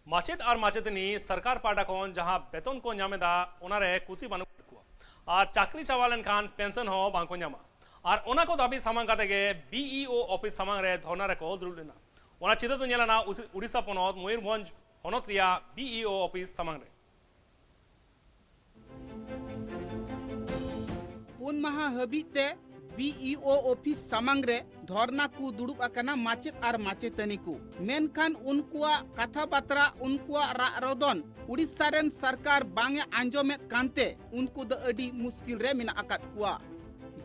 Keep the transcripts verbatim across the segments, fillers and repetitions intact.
ᱢᱟᱪᱮᱫ ᱟᱨ ᱢᱟᱪᱮᱛᱟᱹᱱᱤ ᱥᱚᱨᱠᱟᱨ ᱯᱟᱦᱴᱟ ᱠᱷᱚᱱ ᱡᱟᱦᱟᱸ ᱵᱮᱛᱚᱱ ᱠᱚ ᱧᱟᱢ ᱮᱫᱟ, ᱚᱱᱟᱨᱮ ᱠᱩᱥᱤ ᱵᱟᱹᱱᱩᱜ ᱠᱚᱣᱟ ᱟᱨ ᱪᱟᱹᱠᱨᱤ ᱪᱟᱵᱟ ᱞᱮᱱᱠᱷᱟᱱ ᱯᱮᱱᱥᱚᱱ ᱦᱚᱸ ᱵᱟᱝ ᱠᱚ ᱧᱟᱢᱟ᱾ ᱟᱨ ᱚᱱᱟ ᱠᱚ ᱫᱟᱹᱵᱤ ᱥᱟᱢᱟᱝ ᱠᱟᱛᱮ ᱜᱮ ᱵᱤ ᱤ ᱳ ᱚᱯᱷᱤᱥ ᱥᱟᱢᱟᱝ ᱨᱮ ᱫᱷᱚᱨᱱᱟ ᱨᱮᱠᱚ ᱫᱩᱲᱩᱵ ᱞᱮᱱᱟ᱾ ᱚᱱᱟ ᱪᱤᱛᱟᱹᱨ ᱫᱚ ᱧᱮᱞ ᱮᱱᱟ ᱩᱥ-, ᱩᱲᱤᱥᱥᱟ ᱯᱚᱱᱚᱛ ᱢᱚᱭᱩᱨᱵᱷᱚᱸᱡᱽ ᱦᱚᱱᱚᱛ ᱨᱮᱭᱟᱜ ᱵᱤ ᱤ ᱳ ᱚᱯᱷᱤᱥ ᱥᱟᱢᱟᱝ ᱨᱮ᱾ ᱯᱩᱱ ᱢᱟᱦᱟ ᱦᱟᱹᱵᱤᱡ ᱛᱮ ᱵᱤ ᱤ ᱳ ᱚᱯᱷᱤᱥ ᱥᱟᱢᱟᱝ ᱨᱮ ᱫᱷᱚᱨᱱᱟ ᱠᱚ ᱫᱩᱲᱩᱵ ᱟᱠᱟᱱᱟ ᱢᱟᱪᱮᱫ ᱟᱨ ᱢᱟᱪᱮᱛᱟᱹᱱᱤ ᱠᱚ᱾ ᱢᱮᱱᱠᱷᱟᱱ ᱩᱱᱠᱩᱣᱟᱜ ᱠᱟᱛᱷᱟ ᱵᱟᱛᱨᱟ, ᱩᱱᱠᱩᱣᱟᱜ ᱨᱟᱜ ᱨᱚᱫᱚᱱ ᱩᱲᱤᱥᱥᱟ ᱨᱮᱱ ᱥᱚᱨᱠᱟᱨ ᱵᱟᱝ ᱮ ᱟᱸᱡᱚᱢᱮᱫ ᱠᱟᱱᱛᱮ ᱩᱱᱠᱩ ᱫᱚ ᱟᱹᱰᱤ ᱢᱩᱥᱠᱤᱞ ᱨᱮ ᱢᱮᱱᱟᱜ ᱟᱠᱟᱫ ᱠᱚᱣᱟ᱾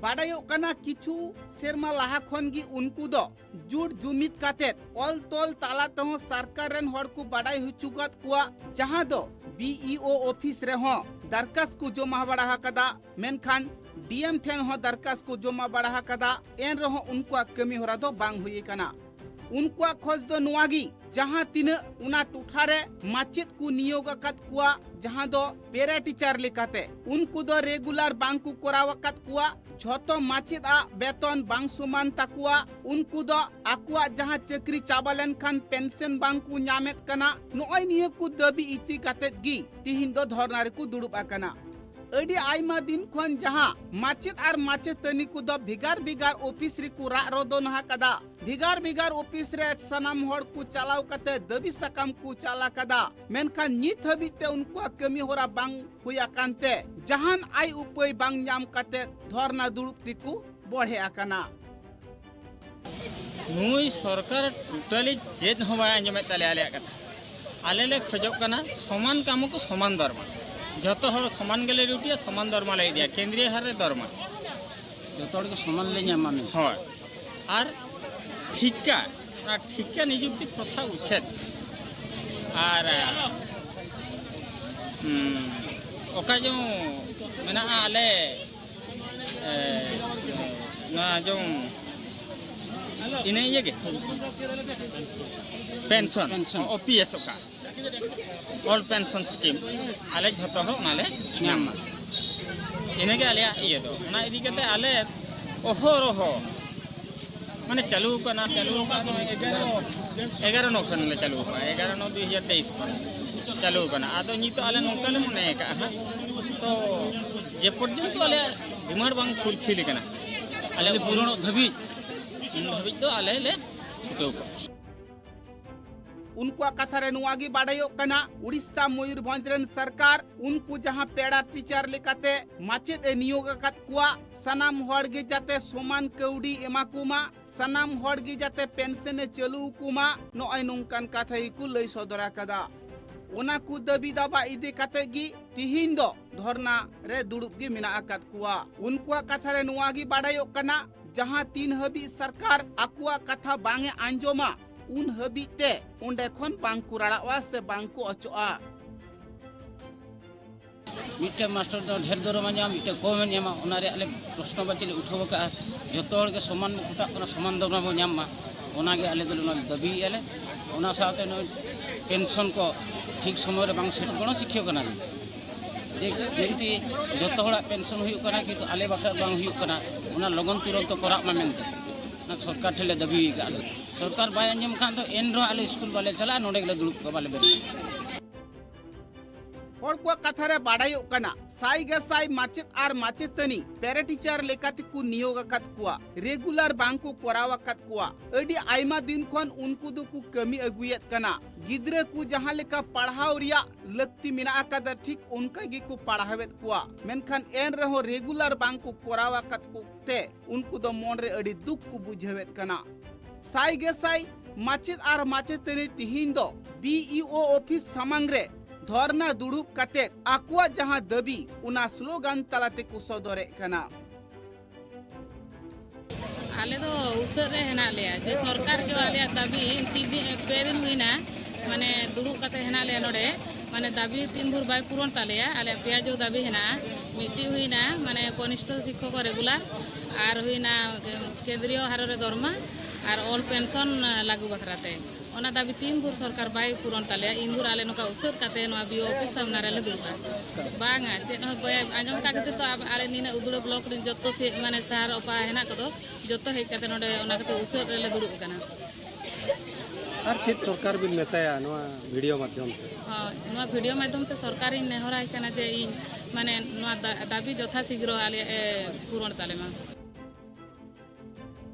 ᱵᱟᱰᱟᱭᱚᱜ ᱠᱟᱱᱟ, ᱠᱤᱪᱷᱩ ᱥᱮᱨᱢᱟ ᱞᱟᱦᱟ ᱠᱷᱚᱱ ᱜᱮ ᱩᱱᱠᱩ ᱫᱚ ᱡᱩᱴ ᱡᱩᱢᱤᱫ ᱠᱟᱛᱮᱫ ᱚᱞ ᱛᱚᱞ ᱛᱟᱞᱟ ᱛᱮᱦᱚᱸ ᱥᱚᱨᱠᱟᱨ ᱨᱮᱱ ᱦᱚᱲ ᱠᱚ ᱵᱟᱰᱟᱭ ᱦᱚᱪᱚ ᱠᱟᱫ ᱠᱚᱣᱟ, ᱡᱟᱦᱟᱸ ᱫᱚ ᱵᱤ ᱤ ᱳ ᱚᱯᱷᱤᱥ ᱨᱮᱦᱚᱸ ᱫᱟᱨᱠᱟᱥ ᱠᱚ ᱡᱚᱢᱟ ᱵᱟᱲᱟ ᱟᱠᱟᱫᱟ, ᱢᱮᱱᱠᱷᱟᱱ ᱰᱤ ᱮᱢ ᱴᱷᱮᱱ ᱦᱚᱸ ᱫᱟᱨᱠᱟᱥ ᱠᱚ ᱡᱚᱢᱟ ᱵᱟᱲᱟ ᱟᱠᱟᱫᱟ, ᱮᱱ ᱨᱮᱦᱚᱸ ᱩᱱᱠᱩᱣᱟᱜ ᱠᱟᱹᱢᱤ ᱦᱚᱨᱟ ᱫᱚ ᱵᱟᱝ ᱦᱩᱭ ᱟᱠᱟᱱᱟ᱾ ᱩᱱᱠᱩᱣᱟᱜ ᱠᱷᱚᱡᱽ ᱫᱚ ᱱᱚᱣᱟ ᱜᱮ, ᱡᱟᱦᱟᱸ ᱛᱤᱱᱟᱹᱜ ᱚᱱᱟ ᱴᱚᱴᱷᱟ ᱨᱮ ᱢᱟᱪᱮᱫ ᱠᱚ ᱱᱤᱭᱳᱜᱽ ᱟᱠᱟᱫ ᱠᱚᱣᱟ, ᱡᱟᱦᱟᱸ ᱫᱚ ᱯᱮᱨᱟ ᱴᱤᱪᱟᱨ ᱞᱮᱠᱟᱛᱮ, ᱩᱱᱠᱩ ᱫᱚ ᱨᱮᱜᱩᱞᱟᱨ ᱵᱟᱝ ᱠᱚ ᱠᱚᱨᱟᱣ ᱟᱠᱟᱫ ᱠᱚᱣᱟ᱾ ᱡᱷᱚᱛᱚ ᱢᱟᱪᱮᱫ ᱟᱜ ᱵᱮᱛᱚᱱ ᱵᱟᱝ ᱥᱚᱢᱟᱱ ᱛᱟᱠᱚᱣᱟ᱾ ᱩᱱᱠᱩ ᱫᱚ ᱟᱠᱚᱣᱟᱜ ᱡᱟᱦᱟᱸ ᱪᱟᱹᱠᱨᱤ ᱪᱟᱵᱟ ᱞᱮᱱᱠᱷᱟᱱ ᱯᱮᱱᱥᱚᱱ ᱵᱟᱝ ᱠᱚ ᱧᱟᱢᱮᱫ ᱠᱟᱱᱟ᱾ ᱱᱚᱜᱼᱚᱭ ᱱᱤᱭᱟᱹ ᱠᱚ ᱫᱟᱹᱵᱤ ᱤᱫᱤ ᱠᱟᱛᱮᱫ ᱜᱮ ᱛᱤᱦᱤᱧ ᱫᱚ ᱫᱷᱚᱨᱱᱟ ᱨᱮᱠᱚ ᱫᱩᱲᱩᱵ ᱟᱠᱟᱱᱟ᱾ ᱟᱹᱰᱤ ᱟᱭᱢᱟ ᱫᱤᱱ ᱠᱷᱚᱱ ᱡᱟᱦᱟᱸ ᱢᱟᱪᱮᱫ ᱟᱨ ᱢᱟᱪᱮᱛᱟᱹᱱᱤ ᱠᱚᱫᱚ ᱵᱷᱮᱜᱟᱨ ᱵᱷᱮᱜᱟᱨ ᱚᱯᱷᱤᱥ ᱨᱮᱠᱚ ᱨᱟᱜ ᱨᱚᱫᱚᱱ ᱟᱠᱟᱫᱟ, ᱵᱷᱮᱜᱟᱨ ᱵᱷᱮᱜᱟᱨ ᱚᱯᱷᱤᱥ ᱨᱮ ᱥᱟᱱᱟᱢ ᱦᱚᱲ ᱠᱚ ᱪᱟᱞᱟᱣ ᱠᱟᱛᱮ ᱫᱟᱹᱵᱤ ᱥᱟᱠᱟᱢ ᱠᱚ ᱪᱟᱞ ᱟᱠᱟᱫᱟ, ᱢᱮᱱᱠᱷᱟᱱ ᱱᱤᱛ ᱦᱟᱹᱵᱤᱡ ᱛᱮ ᱩᱱᱠᱩᱣᱟᱜ ᱠᱟᱹᱢᱤ ᱦᱚᱨᱟ ᱵᱟᱝ ᱦᱩᱭ ᱟᱠᱟᱱ ᱛᱮ ᱡᱟᱦᱟᱱ ᱟᱭ ᱩᱯᱟᱹᱭ ᱵᱟᱝ ᱧᱟᱢ ᱠᱟᱛᱮ ᱫᱷᱚᱨᱱᱟ ᱫᱩᱲᱩᱵ ᱛᱮᱠᱚ ᱵᱚᱲᱦᱮ ᱟᱠᱟᱱᱟ᱾ ᱱᱩᱭ ᱥᱚᱨᱠᱟᱨ ᱴᱳᱴᱟᱞᱤ ᱪᱮᱫ ᱦᱚᱸ ᱵᱟᱭ ᱟᱸᱡᱚᱢᱮᱫ ᱛᱟᱞᱮᱭᱟ ᱟᱞᱮᱭᱟᱜ ᱠᱟᱛᱷᱟ᱾ ᱟᱞᱮ ᱞᱮ ᱠᱷᱚᱡᱚᱜ ᱠᱟᱱᱟ ᱥᱚᱢᱟᱱ ᱠᱟᱹᱢᱤ ᱠᱚ ᱥᱚᱢᱟᱱ ᱫᱚᱨᱢᱟ, ᱡᱚᱛᱚ ᱦᱚᱲ ᱥᱚᱢᱟᱱ ᱜᱮᱞᱮ ᱰᱤᱭᱩᱴᱤᱭᱟ, ᱥᱚᱢᱟᱱ ᱫᱚᱨᱢᱟ ᱞᱮ ᱤᱫᱤᱭᱟ, ᱠᱮᱱᱫᱨᱤᱭᱚ ᱦᱟᱨ ᱨᱮ ᱫᱚᱨᱢᱟ᱾ ᱡᱚᱛᱚ ᱦᱚᱲ ᱜᱮ ᱥᱚᱢᱟᱱ ᱞᱮ ᱧᱟᱢᱟ ᱢᱮᱱᱛᱮ᱾ ᱦᱳᱭ, ᱟᱨ ᱴᱷᱤᱠᱟ, ᱚᱱᱟ ᱴᱷᱤᱠᱟ ᱱᱤᱡᱩᱠᱛᱤ ᱯᱨᱚᱛᱷᱟ ᱩᱪᱷᱮᱫ, ᱟᱨ ᱦᱩᱸ, ᱚᱠᱟ ᱡᱚᱝ ᱢᱮᱱᱟᱜᱼᱟ ᱟᱞᱮ ᱮ, ᱱᱚᱣᱟ ᱡᱚᱝ ᱤᱱᱟᱹ ᱤᱭᱟᱹ ᱜᱮ, ᱯᱮᱱᱥᱚᱱ, ᱯᱮᱱᱥᱚᱱ᱾ ᱳ ᱯᱤ ᱮᱥ ᱚᱠᱟ, ᱚᱞ ᱯᱮᱱᱥᱚᱱ ᱥᱠᱤᱢ, ᱟᱞᱮ ᱡᱷᱚᱛᱚ ᱦᱚᱲ ᱚᱱᱟᱞᱮ ᱧᱟᱢ ᱢᱟ᱾ ᱤᱱᱟᱹᱜᱮ ᱟᱞᱮᱭᱟᱜ ᱤᱭᱟᱹ ᱫᱚ᱾ ᱚᱱᱟ ᱤᱫᱤ ᱠᱟᱛᱮ ᱟᱞᱮ ᱚᱦᱚᱨᱚᱦᱚ ᱢᱟᱱᱮ ᱪᱟᱹᱞᱩ ᱟᱠᱟᱱᱟ, ᱪᱟᱹᱞᱩ ᱟᱠᱟᱱᱟ ᱮᱜᱟᱨᱚ ᱱᱚ ᱠᱷᱚᱱ ᱞᱮ ᱪᱟᱹᱞᱩ ᱟᱠᱟᱱᱟ, ᱮᱜᱟᱨᱚ ᱱᱚ ᱫᱩ ᱦᱟᱡᱟᱨ ᱛᱮᱭᱤᱥ ᱠᱷᱚᱱ ᱪᱟᱹᱞᱩ ᱟᱠᱟᱱᱟ᱾ ᱟᱫᱚ ᱱᱤᱛᱚᱜ ᱟᱞᱮ ᱱᱚᱝᱠᱟ ᱞᱮ ᱢᱚᱱᱮ ᱟᱠᱟᱫᱼᱟ ᱦᱟᱸᱜ, ᱛᱚ ᱡᱮ ᱯᱚᱨᱡᱚᱱᱛᱚ ᱟᱞᱮᱭᱟᱜ ᱰᱤᱢᱟᱱᱰ ᱵᱟᱝ ᱯᱷᱩᱞᱯᱷᱤᱞ ᱟᱠᱟᱱᱟ, ᱟᱞᱮ ᱯᱩᱨᱚᱱᱚᱜ ᱫᱷᱟᱹᱵᱤᱡ, ᱩᱱ ᱫᱷᱟᱹᱵᱤᱡ ᱫᱚ ᱟᱞᱮ ᱞᱮ ᱪᱷᱩᱴᱟᱹᱣ ᱠᱚᱜᱼᱟ᱾ ᱩᱱᱠᱩᱣᱟᱜ ᱠᱟᱛᱷᱟ ᱨᱮ ᱱᱚᱣᱟ ᱜᱮ ᱵᱟᱰᱟᱭᱚᱜ ᱠᱟᱱᱟ, ᱩᱲᱤᱥᱥᱟ ᱢᱚᱭᱩᱨᱵᱷᱚᱸᱡᱽ ᱨᱮᱱ ᱥᱚᱨᱠᱟᱨ ᱩᱱᱠᱩ ᱡᱟᱦᱟᱸ ᱯᱮᱲᱟ ᱴᱤᱪᱟᱨ ᱞᱮᱠᱟᱛᱮ ᱢᱟᱪᱮᱫ ᱮ ᱱᱤᱭᱳᱜ ᱟᱠᱟᱫ ᱠᱚᱣᱟ, ᱥᱟᱱᱟᱢ ᱦᱚᱲ ᱜᱮ ᱡᱟᱛᱮ ᱥᱚᱢᱟᱱ ᱠᱟᱹᱣᱰᱤ ᱮᱢᱟ ᱠᱚᱢᱟ, ᱥᱟᱱᱟᱢ ᱦᱚᱲ ᱜᱮ ᱡᱟᱛᱮ ᱯᱮᱱᱥᱚᱱ ᱮ ᱪᱟᱹᱞᱩ ᱟᱠᱚᱢᱟ, ᱱᱚᱜᱼᱚᱭ ᱱᱚᱝᱠᱟᱱ ᱠᱟᱛᱷᱟ ᱜᱮᱠᱚ ᱞᱟᱹᱭ ᱥᱚᱫᱚᱨ ᱟᱠᱟᱫᱟ᱾ ᱚᱱᱟ ᱠᱚ ᱫᱟᱹᱵᱤ ᱫᱟᱵᱟ ᱤᱫᱤ ᱠᱟᱛᱮ ᱜᱮ ᱛᱤᱦᱤᱧ ᱫᱚ ᱫᱷᱚᱨᱱᱟ ᱨᱮ ᱫᱩᱲᱩᱵ ᱜᱮ ᱢᱮᱱᱟᱜ ᱟᱠᱟᱫ ᱠᱚᱣᱟ᱾ ᱩᱱᱠᱩᱣᱟᱜ ᱠᱟᱛᱷᱟ ᱨᱮ ᱱᱚᱣᱟ ᱜᱮ ᱵᱟᱰᱟᱭᱚᱜ ᱠᱟᱱᱟ, ᱡᱟᱦᱟᱸ ᱛᱤᱱ ᱦᱟᱹᱵᱤᱡ ᱥᱚᱨᱠᱟᱨ ᱟᱠᱚᱣᱟᱜ ᱠᱟᱛᱷᱟ ᱵᱟᱝ ᱮ ᱟᱸᱡᱚᱢᱟ, ᱩᱱ ᱦᱟᱹᱵᱤᱡ ᱛᱮ ᱚᱸᱰᱮ ᱠᱷᱚᱱ ᱵᱟᱝ ᱠᱚ ᱨᱟᱲᱟᱜᱼᱟ ᱥᱮ ᱵᱟᱝ ᱠᱚ ᱚᱪᱚᱜᱼᱟ᱾ ᱢᱤᱫᱴᱮᱱ ᱢᱟᱥᱴᱟᱨ ᱫᱚ ᱰᱷᱮᱨ ᱫᱚᱨᱢᱟ ᱧᱟᱢᱟ, ᱢᱤᱫᱴᱮᱱ ᱠᱚᱢᱮ ᱧᱟᱢᱟ, ᱚᱱᱟ ᱨᱮ ᱟᱞᱮ ᱯᱨᱚᱥᱱᱚ ᱵᱟᱪᱤ ᱞᱮ ᱩᱴᱷᱟᱹᱣ ᱟᱠᱟᱫᱼᱟ᱾ ᱡᱚᱛᱚ ᱦᱚᱲ ᱜᱮ ᱥᱚᱢᱟᱱ ᱠᱚᱴᱟᱜ ᱠᱟᱱᱟ, ᱥᱚᱢᱟᱱ ᱫᱚᱨᱢᱟ ᱵᱚᱱ ᱧᱟᱢ ᱢᱟ, ᱚᱱᱟ ᱜᱮ ᱟᱞᱮ ᱫᱚᱞᱮ ᱱᱚᱣᱟ ᱫᱟᱹᱵᱤᱭᱮᱫᱼᱟ ᱞᱮ᱾ ᱚᱱᱟ ᱥᱟᱶᱛᱮ ᱱᱚᱜᱼᱚᱭ ᱯᱮᱱᱥᱚᱱ ᱠᱚ ᱴᱷᱤᱠ ᱥᱚᱢᱚᱭ ᱨᱮ ᱵᱟᱝ ᱥᱮᱴᱮᱨ, ᱜᱚᱲᱚ ᱥᱤᱠᱠᱷᱚᱠ ᱠᱟᱱᱟ ᱞᱤᱧ, ᱡᱮ ᱡᱮᱢᱛᱤ ᱡᱚᱛᱚ ᱦᱚᱲᱟᱜ ᱯᱮᱱᱥᱚᱱ ᱦᱩᱭᱩᱜ ᱠᱟᱱᱟ, ᱠᱤᱱᱛᱩ ᱟᱞᱮ ᱵᱟᱠᱷᱨᱟ ᱵᱟᱝ ᱦᱩᱭᱩᱜ ᱠᱟᱱᱟ, ᱚᱱᱟ ᱞᱚᱜᱚᱱ ᱛᱩᱨᱚᱱᱛᱚ ᱠᱚᱨᱟᱜ ᱢᱟ ᱢᱮᱱᱛᱮ ᱚᱱᱟ ᱥᱚᱨᱠᱟᱨ ᱴᱷᱮᱱ ᱞᱮ ᱫᱟᱹᱵᱤ ᱟᱠᱟᱫᱼᱟ᱾ ᱥᱚᱨᱠᱟᱨ ᱵᱟᱭ ᱟᱸᱡᱚᱢ ᱠᱷᱟᱱ ᱫᱚ ᱮᱱ ᱨᱮᱦᱚᱸ ᱟᱞᱮ ᱥᱠᱩᱞ ᱵᱟᱞᱮ ᱪᱟᱞᱟᱜᱼᱟ, ᱱᱚᱸᱰᱮ ᱜᱮᱞᱮ ᱫᱩᱲᱩᱵ ᱠᱚᱜᱼᱟ, ᱵᱟᱞᱮ ᱵᱮᱨᱮᱫ᱾ ᱦᱚᱲ ᱠᱚᱣᱟᱜ ᱠᱟᱛᱷᱟ ᱨᱮ ᱵᱟᱰᱟᱭᱚᱜ ᱠᱟᱱᱟ, ᱥᱟᱭ ᱜᱮᱥᱟᱭ ᱢᱟᱪᱮᱫ ᱟᱨ ᱢᱟᱪᱮᱛᱟᱹᱱᱤ ᱯᱮᱨᱟ ᱴᱤᱪᱟᱨ ᱞᱮᱠᱟ ᱛᱮᱠᱚ ᱱᱤᱭᱳᱜ ᱟᱠᱟᱫ ᱠᱚᱣᱟ, ᱨᱮᱜᱩᱞᱟᱨ ᱵᱟᱝ ᱠᱚ ᱠᱚᱨᱟᱣ ᱟᱠᱟᱫ ᱠᱚᱣᱟ᱾ ᱟᱹᱰᱤ ᱟᱭᱢᱟ ᱫᱤᱱ ᱠᱷᱚᱱ ᱩᱱᱠᱩ ᱫᱚᱠᱚ ᱠᱟᱹᱢᱤ ᱟᱹᱜᱩᱭᱮᱫ ᱠᱟᱱᱟ᱾ ᱜᱤᱫᱽᱨᱟᱹ ᱠᱚ ᱡᱟᱦᱟᱸ ᱞᱮᱠᱟ ᱯᱟᱲᱦᱟᱣ ᱨᱮᱭᱟᱜ ᱞᱟᱹᱠᱛᱤ ᱢᱮᱱᱟᱜ ᱟᱠᱟᱫᱟ, ᱴᱷᱤᱠ ᱚᱱᱠᱟ ᱜᱮᱠᱚ ᱯᱟᱲᱦᱟᱣᱮᱫ ᱠᱚᱣᱟ, ᱢᱮᱱᱠᱷᱟᱱ ᱮᱱ ᱨᱮᱦᱚᱸ ᱨᱮᱜᱩᱞᱟᱨ ᱵᱟᱝ ᱠᱚ ᱠᱚᱨᱟᱣ ᱟᱠᱟᱫ ᱠᱚ ᱛᱮ ᱩᱱᱠᱩ ᱫᱚ ᱢᱚᱱ ᱨᱮ ᱟᱹᱰᱤ ᱫᱩᱠ ᱠᱚ ᱵᱩᱡᱷᱟᱹᱣᱮᱫ ᱠᱟᱱᱟ᱾ ᱥᱟᱭ ᱜᱮᱥᱟᱭ ᱢᱟᱪᱮᱫ ᱟᱨ ᱢᱟᱪᱮᱛᱟᱹᱱᱤ ᱛᱤᱦᱤᱧ ᱫᱚ ᱵᱤ ᱤ ᱳ ᱚᱯᱷᱤᱥ ᱥᱟᱢᱟᱝ ᱨᱮ ᱫᱷᱚᱨᱱᱟ ᱫᱩᱲᱩᱵ ᱠᱟᱛᱮ ᱟᱠᱚᱣᱟᱜ ᱡᱟᱦᱟᱸ ᱫᱟᱹᱵᱤ, ᱚᱱᱟ ᱥᱞᱳᱜᱟᱱ ᱛᱟᱞᱟ ᱛᱮᱠᱚ ᱥᱚᱫᱚᱨᱮᱫ ᱠᱟᱱᱟ᱾ ᱟᱞᱮ ᱫᱚ ᱩᱥᱟᱹᱫ ᱨᱮ ᱦᱮᱱᱟᱜ ᱞᱮᱭᱟ, ᱡᱮ ᱥᱚᱨᱠᱟᱨ ᱜᱮ ᱟᱞᱮᱭᱟᱜ ᱫᱟᱹᱵᱤ ᱛᱤᱱ ᱫᱤᱱ, ᱯᱮ ᱫᱤᱱ ᱦᱩᱭᱱᱟ, ᱢᱟᱱᱮ ᱫᱩᱲᱩᱵ ᱠᱟᱛᱮ ᱦᱮᱱᱟᱜ ᱞᱮᱭᱟ ᱱᱚᱰᱮ, ᱢᱟᱱᱮ ᱫᱟᱹᱵᱤ ᱛᱤᱱ ᱵᱷᱳᱨ ᱵᱟᱭ ᱯᱩᱨᱚᱱ ᱛᱟᱞᱮᱭᱟ᱾ ᱟᱞᱮᱭᱟᱜ ᱯᱮᱭᱟ ᱡᱚ ᱫᱟᱹᱵᱤ ᱦᱮᱱᱟᱜᱼᱟ᱾ ᱢᱤᱫᱴᱤᱡ ᱦᱩᱭᱱᱟ ᱢᱟᱱᱮ ᱠᱚᱱᱤᱥᱴᱷᱚ ᱥᱤᱠᱠᱷᱚᱠ ᱨᱮᱜᱩᱞᱟᱨ, ᱟᱨ ᱦᱩᱭᱱᱟ ᱠᱮᱱᱫᱨᱤᱭᱚ ᱦᱟᱨᱚ ᱨᱮ ᱫᱚᱨᱢᱟ, ᱟᱨ ᱚᱞ ᱯᱮᱱᱥᱚᱱ ᱞᱟᱹᱜᱩ ᱵᱟᱠᱷᱨᱟ ᱛᱮ᱾ ᱚᱱᱟ ᱫᱟᱹᱵᱤ ᱛᱤᱱ ᱵᱷᱳᱨ ᱥᱚᱨᱠᱟᱨ ᱵᱟᱭ ᱯᱩᱨᱚᱱ ᱛᱟᱞᱮᱭᱟ, ᱤᱱ ᱵᱷᱳᱨ ᱟᱞᱮ ᱱᱚᱝᱠᱟ ᱩᱥᱟᱹᱫ ᱠᱟᱛᱮ ᱱᱚᱣᱟ ᱵᱤ ᱳ ᱚᱯᱷᱤᱥ ᱥᱟᱢᱱᱟ ᱨᱮᱞᱮ ᱫᱩᱲᱩᱵᱼᱟ᱾ ᱵᱟᱝᱟ, ᱪᱮᱫ ᱦᱚᱸ ᱵᱟᱭ ᱟᱸᱡᱚᱢ ᱟᱠᱟᱫ ᱠᱷᱟᱹᱛᱤᱨ ᱛᱚ ᱟᱵ-, ᱟᱞᱮ ᱱᱤᱱᱟᱹᱜ ᱩᱫᱽᱲᱟᱹ ᱵᱞᱚᱠ ᱨᱮᱱ ᱡᱚᱛᱚ ᱥᱮ, ᱢᱟᱱᱮ ᱥᱟᱨ ᱚᱯᱟ ᱦᱮᱱᱟᱜ ᱠᱚᱫᱚ, ᱡᱚᱛᱚ ᱦᱮᱡ ᱠᱟᱛᱮ ᱱᱚᱰᱮ ᱚᱱᱟ ᱠᱷᱟᱹᱛᱤᱨ ᱩᱥᱟᱹᱫ ᱨᱮᱞᱮ ᱫᱩᱲᱩᱵ ᱟᱠᱟᱱᱟ᱾ ᱟᱨ ᱪᱮᱫ ᱥᱚᱨᱠᱟᱨ ᱵᱤᱱ ᱢᱮᱛᱟᱭᱟ ᱱᱚᱣᱟ ᱵᱷᱤᱰᱤᱭᱳ ᱢᱟᱫᱽᱫᱷᱚᱢ ᱛᱮ? ᱦᱳᱭ, ᱱᱚᱣᱟ ᱵᱷᱤᱰᱤᱭᱳ ᱢᱟᱫᱽᱫᱷᱚᱢ ᱛᱮ ᱥᱚᱨᱠᱟᱨᱤᱧ ᱱᱮᱦᱚᱨᱟᱭ ᱠᱟᱱᱟ ᱡᱮ ᱤᱧ, ᱢᱟᱱᱮ, ᱱᱚᱣᱟ ᱫᱟ-, ᱫᱟᱹᱵᱤ ᱡᱚᱛᱷᱟ ᱥᱤᱜᱽᱨᱚ ᱟᱞᱮᱭᱟᱜ ᱮ ᱯᱩᱨᱚᱱ ᱛᱟᱞᱮ ᱢᱟ᱾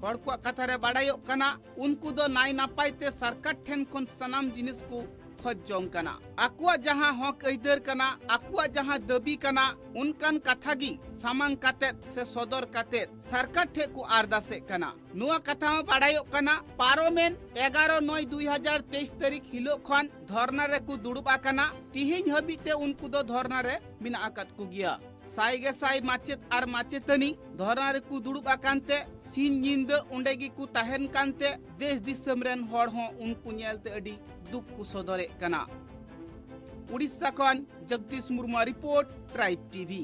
ᱦᱚᱲ ᱠᱚᱣᱟᱜ ᱠᱟᱛᱷᱟ ᱨᱮ ᱵᱟᱲᱟᱭᱚᱜ ᱠᱟᱱᱟ, ᱩᱱᱠᱩ ᱫᱚ ᱱᱟᱭ ᱱᱟᱯᱟᱭ ᱛᱮ ᱥᱚᱨᱠᱟᱨ ᱴᱷᱮᱱ ᱠᱷᱚᱱ ᱥᱟᱱᱟᱢ ᱡᱤᱱᱤᱥ ᱠᱚ ᱠᱷᱚᱡᱽ ᱡᱚᱝ ᱠᱟᱱᱟ᱾ ᱟᱠᱚᱣᱟᱜ ᱡᱟᱦᱟᱸ ᱦᱚᱠ ᱟᱹᱭᱫᱟᱹᱨ ᱠᱟᱱᱟ, ᱟᱠᱚᱣᱟᱜ ᱡᱟᱦᱟᱸ ᱫᱟᱹᱵᱤ ᱠᱟᱱᱟ, ᱚᱱᱠᱟᱱ ᱠᱟᱛᱷᱟ ᱜᱮ ᱥᱟᱢᱟᱝ ᱠᱟᱛᱮᱫ ᱥᱮ ᱥᱚᱫᱚᱨ ᱠᱟᱛᱮᱫ ᱥᱚᱨᱠᱟᱨ ᱴᱷᱮᱱ ᱠᱚ ᱟᱨᱫᱟᱥᱮᱫ ᱠᱟᱱᱟ᱾ ᱱᱚᱣᱟ ᱠᱟᱛᱷᱟ ᱦᱚᱸ ᱵᱟᱲᱟᱭᱚᱜ ᱠᱟᱱᱟ, ᱯᱟᱨᱚᱢᱮᱱ ᱮᱜᱟᱨᱚ ᱱᱚᱭ ᱫᱩᱭ ᱦᱟᱡᱟᱨ ᱛᱮᱭᱤᱥ ᱛᱟᱹᱨᱤᱠᱷ ᱦᱤᱞᱳᱜ ᱠᱷᱚᱱ ᱫᱷᱚᱨᱱᱟ ᱨᱮᱠᱚ ᱫᱩᱲᱩᱵ ᱟᱠᱟᱱᱟ᱾ ᱛᱤᱦᱤᱧ ᱦᱟᱹᱵᱤᱡ ᱛᱮ ᱩᱱᱠᱩ ᱫᱚ ᱫᱷᱚᱨᱱᱟ ᱨᱮ ᱢᱮᱱᱟᱜ ᱟᱠᱟᱫ ᱠᱚᱜᱮᱭᱟ᱾ ᱥᱟᱭ ᱜᱮ ᱥᱟᱭ ᱢᱟᱪᱮᱫ ᱟᱨ ᱢᱟᱪᱮᱛᱟᱹᱱᱤ ᱫᱷᱚᱨᱱᱟ ᱨᱮᱠᱚ ᱫᱩᱲᱩᱵ ᱟᱠᱟᱱ ᱛᱮ ᱥᱤᱧ ᱧᱤᱫᱟᱹ ᱚᱸᱰᱮ ᱜᱮᱠᱚ ᱛᱟᱦᱮᱱ ᱠᱟᱱᱛᱮ ᱫᱮᱥ ᱫᱤᱥᱚᱢ ᱨᱮᱱ ᱦᱚᱲ ᱦᱚᱸ ᱩᱱᱠᱩ ᱧᱮᱞᱛᱮ ᱟᱹᱰᱤ ᱫᱩᱠ ᱠᱚ ᱥᱚᱫᱚᱨᱮᱫ ᱠᱟᱱᱟ᱾ ᱩᱲᱤᱥᱥᱟ ᱠᱷᱚᱱ ᱡᱚᱜᱫᱤᱥ ᱢᱩᱨᱢᱩ ᱨᱤᱯᱳᱨᱴ, ᱴᱨᱟᱭᱤᱵᱽ ᱴᱤᱵᱷᱤ᱾